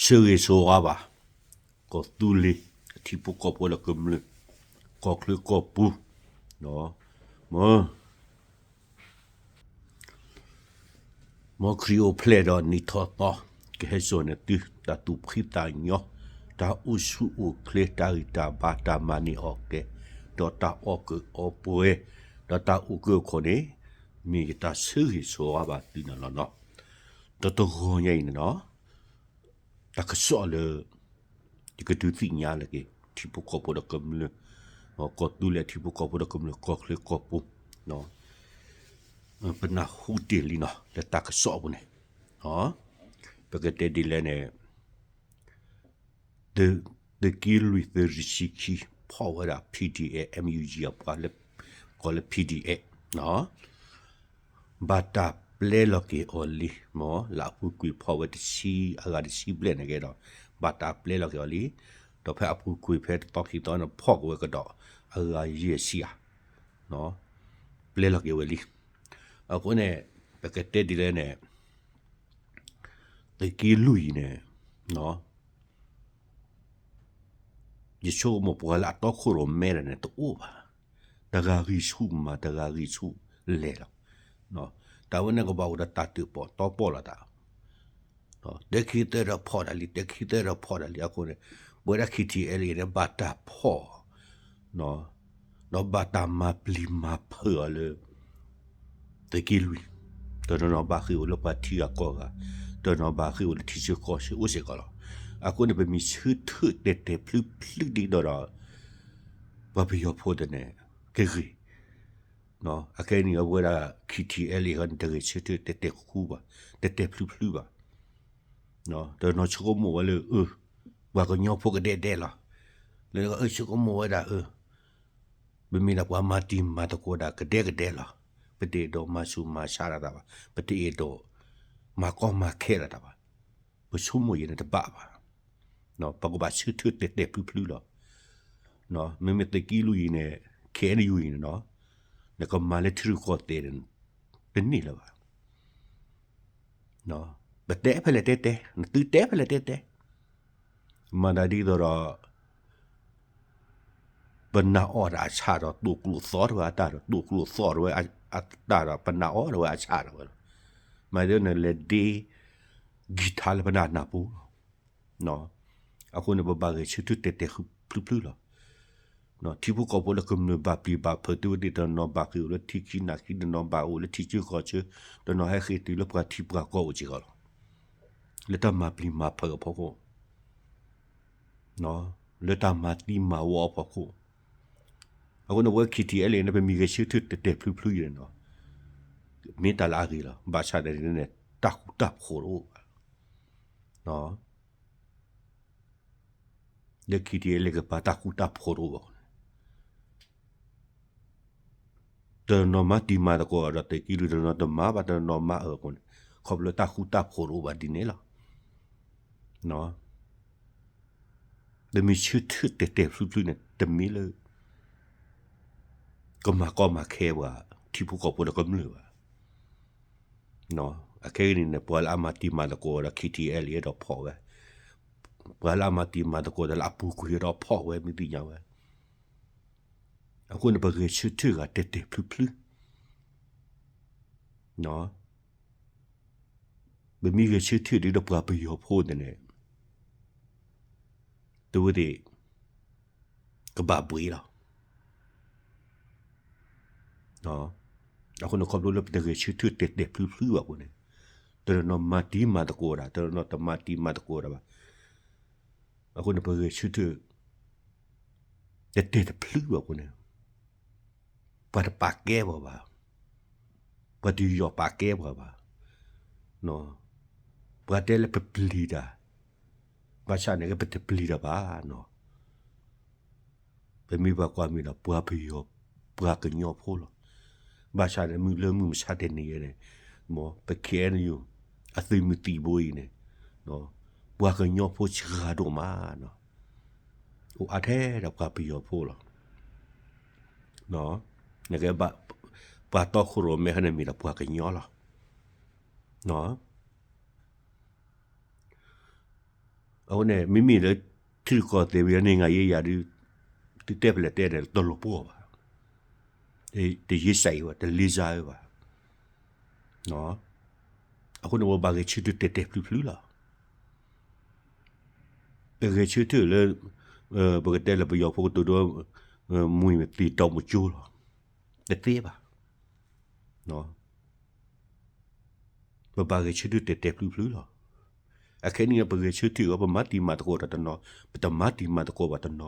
ဆၢဂ့ၤဆၢဝါဘၣ် ကီၢ်သူလ့ၤ အထံဖိကီၢ်ဖိဒီးကမျၢၢ် ကီၢ်ချၢကီၢ်ပူၤ, မ် မ်ခရံာ်အိၣ်ဖျဲၣ်ဒီးနံၣ်ထီၣ်သီ ကဟဲစိာ်န့ၢ်သု တၢ်သူၣ်ဖှံသးညီ, တၢ်အိၣ်ဆူၣ်အိၣ်ချ့, တၢ်ဂံၢ်တၢ်ဘါ, တၢ်မၤန့ၢ်အီၣ်ကဲ, ဒီးတၢ်အီၣ်ကုးအီပှဲၤ, ဒီးတၢ်အိၣ်ကုးအခိၣ်န့ၣ် မ့ၢ်ယတၢ်ဆၢဂ့ၤဆၢဝါဘၣ်သုန့ၣ်လီၤနီၤ. ဒီးတဂီၤညါအံၤန့ၣ်နီၤ တၢ်ကစီၣ်လၢ ယကဒုးသ့ၣ်ညါလၢက့ၤ ထံဖိကီၢ်ဖိဒီးကမျၢၢ်, ကီၢ်သူလ့ၤအထံဖိကီၢ်ဖိဒီးကမျၢၢ် ကီၢ်ချၢကီၢ်ပူၤ, ပနၢ်ဟူတ့ၢ်လံနီၤ လၢတၢ်ကစီၣ်အပူၤန့ၣ်, ပကတဲဒ်လဲၣ်န့ၣ် သုးက့လွံၢ် သုးရ့ၣ်ဆံခံ ဖီၣ်ဝဲဒၣ် P D F MUG အပှၤလၢ ကိးလၢ P D F နီၤ ဘၣ်တၢ်ပျဲလီၤက့ၤအီၤလံ, မ်လၢအပူၤကွံာ်ဖီၣ်ဝဲတဆံ အဂၤတဆံဘျဲၣ်န့ၣ်က့ၤဒီး ဘၣ်တၢ်ပျဲလီၤက့ၤအီၤလံ, ဒီးဖဲအပူၤကွံာ်ဖဲတသီခံသီန့ၣ် ဖီၣ်က့ၤဝဲကဒီး အဂၤယဲၢ်ဆံဧါ, ပျဲလီၤက့ၤဝဲလံ. အဃိန့ၣ် ပကတဲဒ်လဲၣ်န့ၣ် သုးက့လွံၢ်အံၤန့ၣ် ယဆိကမိၣ်ပှၤလၢအတီခိၣ်ရိၣ်မဲတၢ်န့ၣ်တအိၣ်ဘၣ်, တဂၤဂံၢ်ဆူၣ်မၤ တဂၤဂံၢ်ဆူၣ်လဲၤလီၤ. တၢ်ဝဲန့ၣ်ကဘၣ်အိၣ်ဒီးတၢ်တၢၣ်ပီၣ်တီပီၣ်လီၤတၢ်, တဲခံသၢဒီးဖီၣ်တၢ်လံ တဲခံသၢဒီးဖီၣ်တၢ်လံ အဃိန့ၣ် ပဝဲဒၣ် K T L A န့ၣ် ဘၣ်တၢ်ဖီၣ် ဒီးဘၣ်တၢ်မၤပျံၤမၤဖုးအီၤလၢ သုးက့လွံၢ်, တနီၤနီၤဘၣ်ဃ့ၢ်အိၣ်လၢပှၤထံဂၤကီၢ်ဂၤ, တနီၤဘၣ်ဃ့ၢ်အိၣ်လၢထံဆၢကီၢ်ဆၢအိၣ်စ့ၢ်ကီးလီၤ. အဃိန့ၣ် ပမ့ၢ်ဆၢထၢၣ်တဲာ်တဲာ်ဖျုဖျုဒ်သိးဒီး ပှၤပယီၤဖိတန့ၣ် ကဂ့ၤ, အခဲအံၤန့ၣ် အဝဲဒၣ် K T L A န့ၣ် တဂ့ၤဆၢထၢၣ်တဲာ်တဲာ်ဃူဃူဘၣ်, တဲာ်တဲာ်ဖျုဖျုဘၣ်. တနီၤဆိကမိၣ်ဝဲလၢ အၢ ပှၤကညီဖိကဒဲကဒဲလီၤ. လၢအၢဆိကမိၣ်ဝဲဒၣ်အၢ ပမ့ၢ်ဒၣ်ပှၤမၤတံၤမၤသကိးဒၣ်ကဒဲကဒဲလီၤ. ပတအဲၣ်ဒိးမၤဆူးမၤဆါလီၤတၢ်ဘၣ်, ပတအဲၣ်ဒိးမၤကီမၤခဲလီၤတၢ်ဘၣ်. ပဆိကမိၣ်ယဲန့ၣ်တဘၣ်ဘၣ်. ပကဘၣ်ဆၢထၢၣ်တဲာ်တဲာ်ဖျုဖျုလီၤ. မ့မ့ၢ်သုးက့လွံၢ်အံၤန့ၣ် K N U အံၤန့ၣ်နီၤ, နကမၤလၢထံရူၢ်ကီၢ်သဲးန့ၣ် တန့ၢ်လၢၤဘၣ်. ပတဲဖဲလဲၣ်တဲတဲ, နသုတဲဖဲလဲၣ်တဲတဲ, မၤသးဒ်သိးဒီး ပနာ်အီၣ်တၢ်အဆၣ်ဒီး တိာ်ကျိာ်သီထီၣ်ဝဲအတၢ်ဒီး တိာ်ကျိာ်သီထီၣ်ဝဲအတၢ်ဒီး ပနာ်အီၣ်ထီၣ်ဝဲအဆၣ်ထီၣ်ဝဲလီၤ. မၤသးဒ်နလဲၤဒ့ ကံၢ်ထါလၢပနၢ်နၢ်ပူၤလီၤ. အဃိန့ၣ် ပဘၣ်ဂဲၤဆၢထၢၣ်တဲာ်တဲာ်ဖျုဖျုလီၤ. ထံဖိကီၢ်ဖိလၢကမျၢၢ်ဘၣ်ပျံၤဘၣ်ဖုးသ့ဝဲသ့ၣ် တနီၤဘၣ်ဃ့ၢ်အိၣ်လၢထံခံနၢ်ခံ, တနီၤဘၣ်အိၣ်လၢထံဆၢကီၢ်ဆၢ, တနီၤဟဲဃ့ၢ်တုၤလၢပှၤထံပှၤကီၢ်အိၣ်စ့ၢ်ကီးလီၤ. လၢတၢ်မၤပျံၤမၤဖုးအဖီခိၣ်, လၢတၢ်မၤသံမၤဝီအဖီခိၣ်, အဃိန့ၣ် ပဝဲ K T L A န့ၣ် ပမ့ၢ်ဂဲၤဆၢထၢၣ်တဲာ်တဲာ်ဖျုဖျုအံၤန့ၣ်နီၤ, မ့ၢ်တၢ်လၢအဂ့ၤလီၤ. ဘၣ်ဆၣ်န့ၣ်န့ၣ် တၢ်ဃူတၢ်ဖိးတအိၣ်ဘၣ်. လၢ K T L A ကပၤ တၢ်ဃူတၢ်ဖိးတအိၣ်ဘၣ်အဃိန့ၣ် တနီၤမၤတံၤမၤသကိးဒီးသုးက့လွံၢ်, တနီၤတမၤဘၣ်, တနီၤမၤအၢအဃိန့ၣ် ခီဖျိတၢ်ဃူတၢ်ဖိးတအိၣ်ဘၣ်ဒ်န့ၣ်လီၤ. တမ့ၢ်ဆၢထၢၣ်တဲာ်တဲာ်ဖျုဖျုန့ၣ် တမ့ၢ်လၢ ကမၤကီမၤခဲပှၤ ထံဖိကီၢ်ဖိဒီးကမျၢၢ်ဘၣ်. အခဲအံၤန့ၣ် ပှၤလၢအမၤတံၤမၤသကိးဒီး K T L A ဒီးဖီၣ်ဝဲ, ပှၤလၢအမၤတံၤမၤသကိးဒီးလၢအပူၤကွံာ်ဒီးဖီၣ်ဝဲ မ့ၢ်သ့ၣ်ညါဝဲ. အဃိန့ၣ် ပဂဲၤဆၢထၢၣ်ဂၤတဲာ်တဲာ်ဖျုဖျု, ပမ့ၢ်ဂဲၤဆၢထၢၣ်ဒ်ဒီးပှၤပယီၤဖိန့ၣ်န့ၣ် သုဝဲသ့ၣ် ကဘၣ်ဘှံးလီၤ. အဃိန့ၣ် ခီဖျိလၢပတဂဲၤဆၢထၢၣ်တဲာ်တဲာ်ဖျုဖျုဘၣ်အဃိန့ၣ် တနီၤမၤတံၤမၤသကိးဒၣ်, တနီၤတမၤတံၤမၤသကိးဒၣ်ဘၣ်. အဃိန့ၣ် ပဂဲၤဆၢထၢၣ် တဲာ်တဲာ်တဖျုဘၣ်အဃိန့ၣ် ပှၤတပာ်ကဲပှၤဘၣ်, ပှၤတယီၤပာ်ကဲပှၤဘၣ်. ပှၤတဲလၢပပျံၤတၢ်, ဘၣ်ဆၣ်န့ၣ်က့ ပတပျံၤတၢ်ဘၣ်နီၤ. ပမ့ၢ်ဘၣ်ကွၢ်မ့ၢ်ဒီး ပှၤပယီၤ ပှၤကညီဖိလီၤ. ဘၣ်ဆၣ်န့ၣ် မုၢ်လၢမုၢ်မဆါတနံၤအံၤန့ၣ် မ်ပ K N U အသုးမုၢ်သံၣ်ဘိအံၤန့ၣ် ပှၤကညီဖိစှၤဒိၣ်မးနီၤ. အိၣ်အါထဲဒီးပှၤပယီၤဖိလီၤ. နကဲ ပှၤတီခိၣ်ရိၣ်မဲဟဲန့ၣ်မ့ၢ်ဒီးပှၤကညီလီၤ. နီၤ ပ အဃိန့ၣ် မ့မ့ၢ်လၢ ထံရူၢ်ကီၢ်သဲးဝံၤန့ၣ် နံၤယံၤယၤဒုး သုတဲဖဲလဲၣ်တဲန့ၣ် တလိၣ်ပှီၢ်ဘၣ်, တယ့စဲးအံၤဘၣ်, တလ့စၢ်အံၤဘၣ်. အဃိန့ၣ် ပဘၣ်ဂဲၤဆၢထၢၣ်တဲာ်တဲာ်ဖျုးဖျုးလီၤ. ပဂဲၤဆၢထၢၣ်လၢ ပကတဲလၢပယီၤဖိကတိၤဒိ မူမသံးတီမူကၠိလီၤ. တသ့ဘၣ်. ပဘၣ်ဂဲၤဆၢထၢၣ်တဲာ်တဲာ်ဖျုးဖျုးလီၤ. အခဲအံၤန့ၣ် ပဂဲၤဆၢထၢၣ်အီၤ ပမၤတံၤမၤသကိးတၢ်တနီၤ, ပတမၤတံၤမၤသကိးဘၣ်တနီၤ,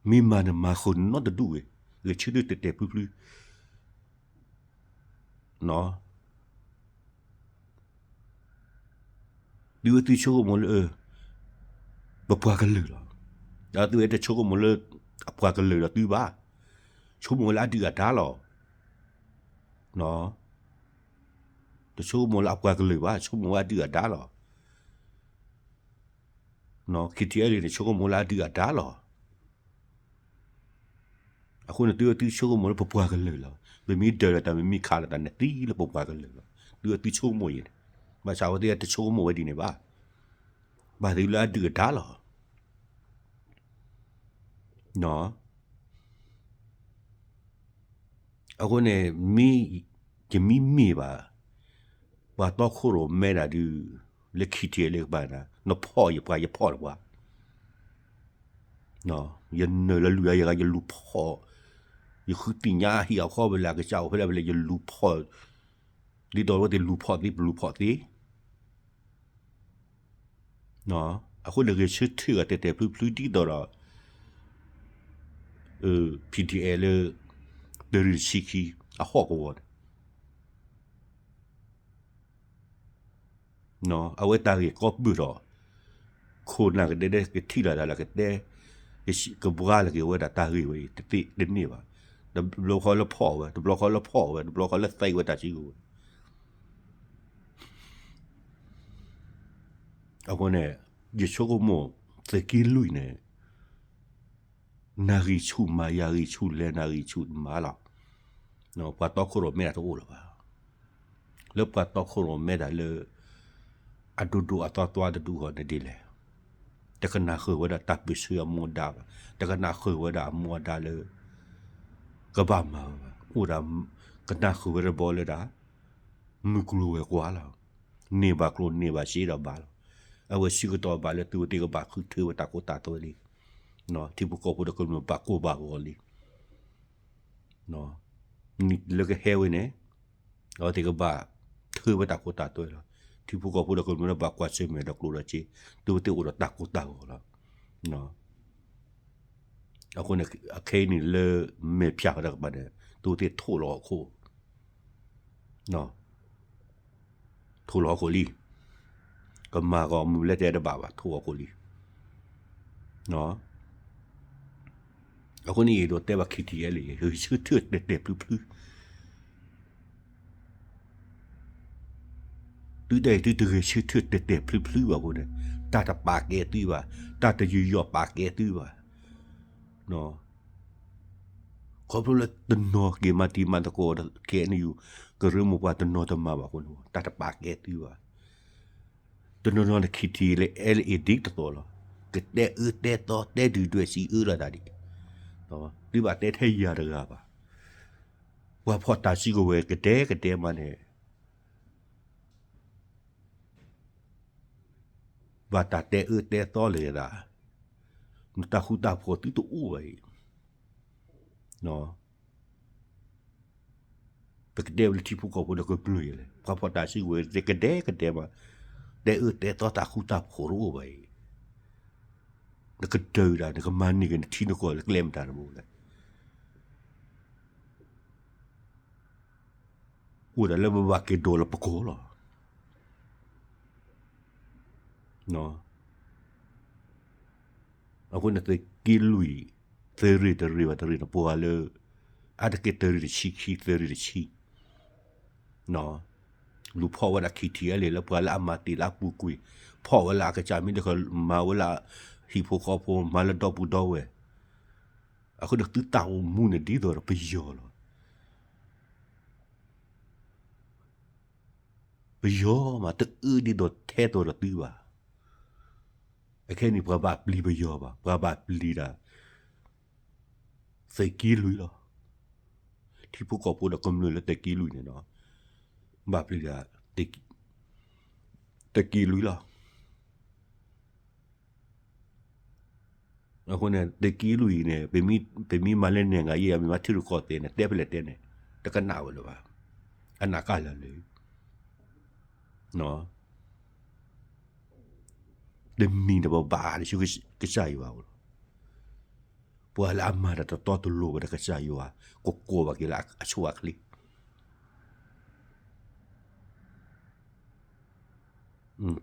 မ့ၢ်မၤနမၤဃုာ်နီတဒူၣ်ဝဲ, ဂဲၤဆၢထၢၣ်တဲာ်တဲာ်ဖျုးဖျုး သုဝဲသုဆိကမိၣ်လၢ ပပှၤကလုာ်လီၤ. ဒီးသုဝဲတဆိကမိၣ်လၢ အပှၤကလုာ်ဒီးသုဘၣ်, ဆိကမိၣ်ဝဲလၢအဒုၣ်အဒါလီၤ. တဆိကမိၣ်လၢအပှၤကလုာ်ဘၣ်, ဆိကမိၣ်ဝဲအဒုၣ်အဒါလီၤ. KTLA န့ၣ် ဆိကမိၣ်လၢအဒုၣ်အဒါလီၤ. အဃိန့ၣ် သုဝဲသုဆိကမိၣ်လၢပပှၤကလုာ်လီၤ. ပမ့ၢ်ဒၢးဒီးတၢ်မ့မ့ၢ်ခးလီၤတၢ်န့ၣ် သံလၢပပှၤကလုာ်လီၤ. သုဝဲသုဆိကမိၣ်အံၤန့ၣ်, ဘၣ်ဆၣ်အဝဲသ့ၣ်တဆိကမိၣ်ဝဲဒ်န့ၣ်ဘၣ်. ဘၣ်သ့ၣ်လၢအဒုၣ်အဒါလီၤ. အဃိန့ၣ် မ့ၢ်, ယမ့ၢ်မ့ၢ်ဘၣ်, ပှၤတီခိၣ်ရိၣ်မဲတၢ်ဒုး လၢခံထံးလၢကပၤန့ၣ် နဖီၣ်ယပှၤ ယဖီၣ်နပှၤ, ယနုာ်လၢလွံၢ်ဂၤယဲၢ်ဂၤ ယလူၤဖီၣ်, ယဃုသ့ၣ်ညါဟံၣ်အဃီဖဲလဲၣ် အကစၢ်အိၣ်ဖဲလဲၣ်ဖဲလဲၣ် ယလူၤဖီၣ်, ဒ်သိးဝဲသ့ၣ်လူၤဖီၣ်သ့ ပလူၤဖီၣ်သ့ အဃိန့ၣ်ဂဲၤဆၢထၢၣ်ဂၤတဲာ်တဲာ်ဖျုးဖျုးဒ်သိးဒီး PDA လၢ တရ့ၣ်တဆံခံ အဟီၣ်ကဝီၤန့ၣ် အဝဲတၢ်ဂ့ၢ်ကီပၢၢ်ထီၣ်, ခိၣ်နၢ်ကဒဲဒဲကထံၣ်လီၤတၢ်လၢကတဲ, ကဘှါလၢက့ၤဝဲဒၣ်တၢ်ဂ့ၢ်ဝဲအံၤ တသ့တန့ၢ်ဘၣ်, တဘျီဃီလၢဖီၣ်ဝဲ တဘျီဃီလၢဖီၣ်ဝဲ တဘျီဃီလၢသံဝဲတၢ်စုကဝဲၤ အဃိန့ၣ် ယဆိကမိၣ် သုးက့လွံၢ်န့ၣ် နၢ်ဂံၢ်ဆူၣ်မၤ ယၤဂံၢ်ဆူၣ်လဲၤ နၢ်ဂံၢ်ဆူၣ်မၤလီၤ. ပှၤတီခိၣ်ရိၣ်မဲတၢ်တအိၣ်လၢၤဘၣ်. လၢပှၤတီခိၣ်ရိၣ်မဲတၢ်လၢ အဒိဒိၣ်အသီသွါတဒူၣ်ဃီန့ၣ်ဒ်လဲၣ်, တကနၣ်ဃုာ်ဝဲဒၣ်တၢ်ပၢၢ်ဆၢအမူအဒါဘၣ်, တကနၣ်ဃုာ်ဝဲဒၣ်အမူအဒါလၢ ကဘၣ်မၤဝဲဘၣ်, အိၣ်ဒၣ် ကနၣ်ဃုာ်ဝဲတဘျီလၢဒၣ် မုၢ်ကျိၤဝဲၤကွာ်လီၤ. န့ၢ်ဘၣ်ကျိၤန့ၢ်ဘၣ်စ့ဒီးဘၣ်လီၤ. အဝဲစံးကတီၢ်ဘၣ်လၢသုဝဲသ့ၣ်ကဘၣ်ဃုထၢဝဲတၢ်ကိးတၢ်သွဲလံ. ထံဖိကီၢ်ဖိဒီးကမျၢၢ်ဘၣ်ကိၢ်ဘၣ်ဂီၤလံ. လၢကဟဲဝဲန့ၣ် အဝဲသ့ၣ်ကဘၣ်ထၢဝဲတၢ်ကိးတၢ်သွဲလီၤ. ထံဖိကီၢ်ဖိဒီးကမျၢၢ်ဘၣ်ကွၢ်ဆၢၣ်မဲာ်ဒီးကျိၣ်ဒီးစ့, သုဝဲသ့ၣ်အိၣ်ဒီးတၢ်ကိးတၢ်ဂီၤလီၤ. အဃိန့ၣ် အခဲအံၤန့ၣ်လၢမဲာ်ဖၠၣ်ဝဲတကပၤန့ၣ် သုဝဲသ့ၣ်ထိၣ်လီၤဟီၣ်ခိၣ် ထိၣ်လီၤဟီၣ်ခိၣ်လံ. ကမၤဂီၤမုၢ်လဲၣ်တဲတဘၣ်ဘၣ် ထိၣ်ဟီၣ်ခိၣ်လံ. အဃိန့ၣ် ယအဲၣ်ဒိးတဲဘၣ် KTLA ဂဲၤဆၢထၢၣ်တဲာ်တဲာ်ဖျုးဖျုး သုတဂဲၤဆၢထၢၣ်တဲာ်တဲာ်ဖျုးဖျုး, သုတဂဲၤဆၢထၢၣ်တဲာ်တဲာ်ဖျုးဖျုးဘၣ်အဃိန့ၣ် တၢ်တပာ်ကဲသုဘၣ်, တၢ်တယူးယီၣ်ပာ်ကဲသုဘၣ်. ခီဖျိလၢတနီၤက့ၤမၤတံၤမၤသကိး KNU ကရၢမိၢ်ပှၢ်တနီၤတမၤဘၣ်အဃိန့ၣ် တၢ်တပာ်ကဲသုဘၣ်. တနီၤနီၤန့ၣ် KTLA ဒ်သိးသိးလီၤ. ကတဲအၢတဲသီ တဲဒုၣ်ဒွဲၣ်စံးအၢလီၤတၢ်ဒ်, သုဘၣ်တဲထဲယၤတဂၤဘၣ်. ပှၤဖီၣ်တၢ်စုကဝဲၤကဒဲကဒဲမးန့ၣ် ဘၣ်တၢ်တဲအၢတဲသီလၢၤသး, နတၢ်ဃူတၢ်ဖိးသုတအိၣ်ဘၣ်အံၤ. ပကတဲဝဲလၢထံဖိကီၢ်ဖိဒီးကမျၢၢ်အံၤလဲၣ်, ပှၤဖီၣ်တၢ်စုကဝဲၤကဒဲကဒဲမး, တဲအၢတဲသီတၢ်ဃူတၢ်ဖိးတအိၣ်ဘၣ်အံၤ. နကဒုးဒၣ် နကမၤန့ၢ်က့ၤနထံနကီၢ်လၢကျဲမတၤတဘိလဲၣ်. အိၣ်ဒၣ်လၢပဘၣ်က့ၤဒိးလီၤပကိာ်လီၤ. အဃိန့ၣ် သုးက့လွံၢ် သုးရ့ၣ်တရ့ၣ်ဘၣ်တရ့ၣ်န့ၣ် ပှၤလၢ အါတက့ၢ်သုးရ့ၣ်တဆံခံ သုးရ့ၣ်တဆံ လူၤဖီၣ်ဝဲဒၣ် KTLA လၢပှၤလၢအမၤတ့ၢ်လၢအပူၤကွံာ်, ဖီၣ်ဝဲလၢအကစၢ်မ့ၢ်တခီ မၤဝဲလၢဟံၣ်ဖိဃီဖိ မၤလၢဒီပုၢ်ဒီဝဲၢ်, အဃိန့ၣ်သုတၢ်အိၣ်မူန့ၣ်ဒ်သိးဒီးပယီၤလီၤ. ပယီၤမး တအၢဒ်သိးထဲသိးဒီးသုဘၣ်. ခဲအံၤန့ၣ် ပှၤဘၣ်ပျံၤပယီၤဘၣ်, ပှၤဘၣ်ပျံၤဒၣ် သုးက့လွံၢ်လီၤ. ထံဖိကီၢ်ဖိဒီးကမျၢၢ်လၢသုးက့လွံၢ်န့ၣ်ဒီး ဘၣ်ပျံၤဒၣ် သုးက့လွံၢ်လီၤ. အဃိန့ၣ် သုးက့လွံၢ်အံၤန့ၣ် ပမ့ၢ်မၤလၢနဲၣ်ဂၤယဲၢ်ဂၤ မ့ၢ်မၤထံရူၢ်ကီၢ်သဲးန့ၣ် တဲဖဲလဲၣ်တဲန့ၣ် တကနၣ်ဝဲလၢၤဘၣ်. အနၢ်ကၢ်လၢာ်လၢာ် တမံၤန့ၣ် ပဘၣ်တဆူကစၢ်ယွၤအအိၣ်လီၤ. ပှၤလၢအမၤတၢ်တတီတလိၤဝဲဒီးကစၢ်ယွၤ ကကိးဘၣ်က့ၤလၢအဆိအချ့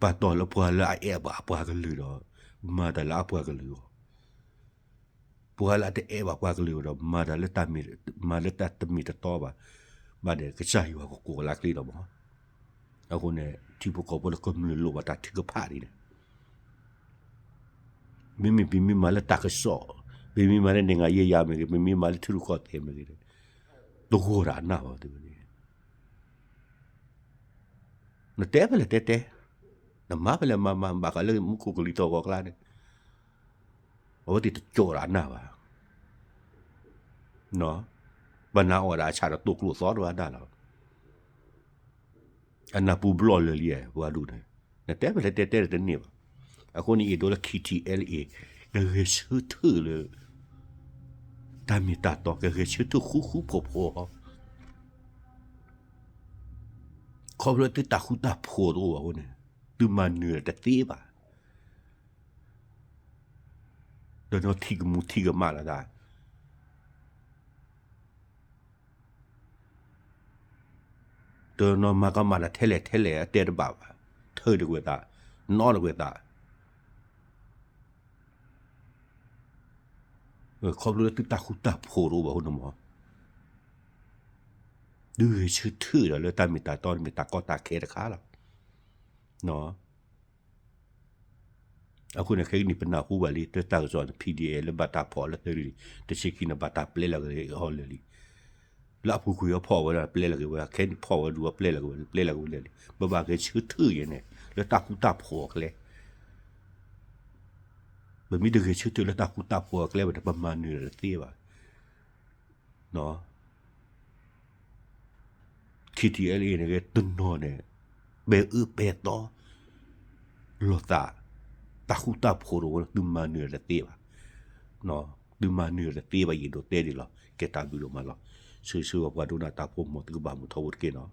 ပာ်တီၢ်လၢပှၤလၢအအဲၣ်ဘၣ်အပှၤကလုာ်ဒီး မၤတၢ်လၢအပှၤကလုာ်အဂီၢ်, ပှၤလၢအတအဲၣ်ဘၣ်ပှၤကလုာ်ဒီး မၤတၢ်လၢတၢ်မ့ၢ်, မၤလၢတၢ်တမ့ၢ်တတီဘၣ်, ဘၣ်ဒီးကစၢ်ယွၤကကိးလၢအချ့လီၤမး. အဃိန့ၣ် ထံဖိကီၢ်ဖိလၢကမျၢၢ်လိၣ်ဘၣ်တၢ်ထုကဖၣ်ဒ်န့ၣ် မ့မ့ၢ်ပမ့ၢ်မၤလၢတၢ်ကစီၣ်, ပမ့ၢ်မၤလၢနဲၣ်ဂၤယဲၢ်ဂၤမ့ၢ်ဂ့ၤ, ပမ့ၢ်မၤလၢထံရူၢ်ကီၢ်သဲးမ့ၢ်ဂ့ၤ, တဂီၢ်ဒီးအနၢ်ဘၣ်တဲဝဲန့ၣ်. နတဲဖဲလဲၣ်တဲတဲ, နမၤဖဲလဲၣ်မၤမၤ ဘၣ်ဃးလၢမူခိၣ်ကလံၤထီၣ်ဂီၤကျါန့ၣ်, အဝဲသ့ၣ်တကၠီၣ်ဒီးအနၢ်ဘၣ်. ပနၢ်အီၣ်ဒၣ်အဆၣ်ဒီးတိာ်ကျိၣ်သီတဘၣ်ဒၣ်လီၤ. အနၢ်ပူၤဘျီၣ်လၢာ်လံ ပှၤဒိၣ်န့ၣ်, နတဲဖဲလဲၣ်တဲတဲတန့ၢ်ဘၣ်. အဃိန့ၣ် ယအဲၣ်ဒိးလၢ K T L A ကဂဲၤဆၢထၢၣ်လၢ တၢ်မ့ၢ်တၢ်တီ ကဂဲၤဆၢထၢၣ်ဃူဃူဖိးဖိး ခီဖျိသုတၢ်ဃူတၢ်ဖိးတအိၣ်ဘၣ်အဃိန့ၣ်, သုမၤနၢၤတသ့ဘၣ်. ဒီးနီၢ်ထံၣ်ကမူၣ်ထံၣ်ကမၣ်လီၤသး, ဒီးနီၢ်မၤကမၣ်တၢ်ထဲလဲၣ်ထဲလဲၣ် အတဲတဘၣ်ဘၣ်, ထၢတကွဲးသး, နီတကွဲးသး ခီဖျိလၢသုတၢ်ဃူတၢ်ဖိးတအိၣ်ဘၣ်အဃိန့ၣ်မး, သုဂဲၤဆၢထၢၣ်ဒီးလၢတၢ်မ့ၢ်တၢ်တီမ့ၢ်တၢ်ကီတၢ်ခဲတခါလီၤ. အဃိန့ၣ် ခဲကနံၣ်ပနၢ်ဟူဘၣ်လံ တၢ်ကစီၣ်န့ၣ် P D F လၢဘၣ်တၢ်ဖီၣ်လၢသုးရ့ၣ် တဆံခံန့ၣ် ဘၣ်တၢ်ပျဲလီၤက့ၤအီၤလၢာ်လံ. လၢအပူၤကွံာ်အဖီၣ်ဝဲဒၣ်ပျဲလီၤက့ၤဝဲ, ခဲအံၤန့ၣ်ဖီၣ်ဝဲဒၣ်ပျဲလီၤက့ၤဝဲ, ပျဲလီၤက့ၤဝဲလၢာ်လံ. ပဘၣ်ဂဲၤဆၢထၢၣ်ယဲန့ၣ် လၢတၢ်ဃူတၢ်ဖိးအကျဲ ပမ့ၢ်တဂဲၤဆၢထၢၣ်လၢတၢ်ဃူတၢ်ဖိးအကျဲဘၣ်န့ၣ် ပမၤနၢၤတသ့ဘၣ်. K T L A န့ၣ် တနီၤန့ၣ် ပဲာ်အၢပဲာ်သီလိာ်သး, တၢ်ဃူတၢ်ဖိးတအိၣ် သုမၤနၢၤတသ့ဘၣ်. သုမၤနၢၤတသ့ဘၣ် ယအဲၣ်ဒိးတဲဒ်လီၤ. ကဲတၢ်ဘျုးဒိၣ်မးလီၤ. ဆၢဂ့ၤဆၢဝါပှၤဒိကနၣ်တၢ်ဖိမး သုကဘၣ်မုာ်ထီဘိတက့ၢ်နီၤ.